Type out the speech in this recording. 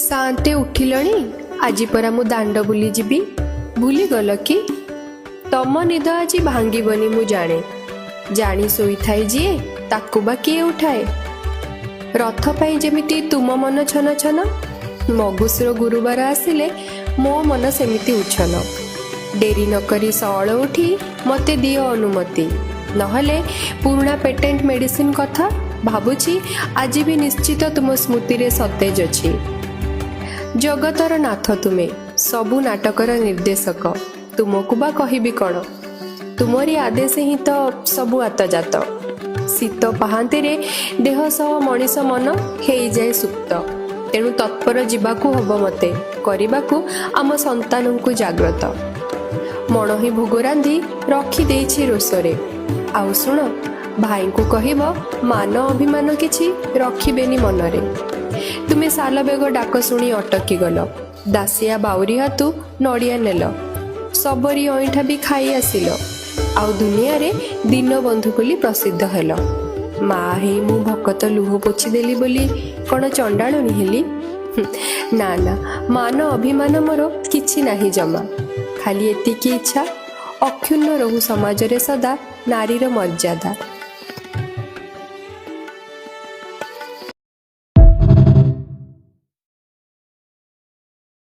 ସାଆନ୍ତେ ଉଠିଲଣି? ଆଜି ପରା ମୁଁ ଦାଣ୍ଡ ବୁଲି ଯିବି, ଭୁଲିଗଲ କି? ତମ ନିଦ ଆଜି ଭାଙ୍ଗିବନି ମୁଁ ଜାଣେ। ଜାଣି ଶୋଇଥାଏ ଯିଏ, ତାକୁ ବା କିଏ ଉଠାଏ? ରଥ ପାଇଁ ଯେମିତି ତୁମ ମନ ଛନ ଛନ, ମଗୁସୁର ଗୁରୁବାର ଆସିଲେ ମୋ ମନ ସେମିତି ଉଛନ। ଡେରି ନକରି ସଅଳ ଉଠି ମୋତେ ଦିଅ ଅନୁମତି, ନହେଲେ ପୁରୁଣା ପେଟେଣ୍ଟ ମେଡିସିନ କଥା ଭାବୁଛି, ଆଜି ବି ନିଶ୍ଚିତ ତୁମ ସ୍ମୃତିରେ ସତେଜ ଅଛି। ଜଗତର ନାଥ ତୁମେ, ସବୁ ନାଟକର ନିର୍ଦ୍ଦେଶକ, ତୁମକୁ ବା କହିବି କ'ଣ? ତୁମରି ଆଦେଶ ହିଁ ତ ସବୁ ଆତଯାତ। ଶୀତ ପାହାନ୍ତିରେ ଦେହ ସହ ମଣିଷ ମନ ହେଇଯାଏ ସୁପ୍ତ। ତେଣୁ ତତ୍ପର ଯିବାକୁ ହବ ମତେ, କରିବାକୁ ଆମ ସନ୍ତାନଙ୍କୁ ଜାଗ୍ରତ। ମଣୋହି ଭୋଗ ରାନ୍ଧି ରଖିଦେଇଛି ରୋଷରେ। ଆଉ ଶୁଣ, ଭାଇଙ୍କୁ କହିବ ମାନ ଅଭିମାନ କିଛି ରଖିବେନି ମନରେ। ତୁମେ ସାଲବେଗ ଡାକ ଶୁଣି ଅଟକି ଗଲ, ଦାସିଆ ବାଉରୀ ହାତୁ ନଡ଼ିଆ ନେଲ, ଶବରୀ ଅଇଁଠା ବି ଖାଇ ଆସିଲ, ଆଉ ଦୁନିଆରେ ଦୀନବନ୍ଧୁ ବୋଲି ପ୍ରସିଦ୍ଧ ହେଲ। ମା ହେଇ ମୁଁ ଭକତ ଲୁହ ପୋଛିଦେଲି ବୋଲି କ'ଣ ଚଣ୍ଡାଳୁଣୀ ହେଲି? ନା ନା, ମାନ ଅଭିମାନ ମୋର କିଛି ନାହିଁ ଜମା। ଖାଲି ଏତିକି ଇଚ୍ଛା, ଅକ୍ଷୁଣ୍ଣ ରହୁ ସମାଜରେ ସଦା ନାରୀର ମର୍ଯ୍ୟାଦା।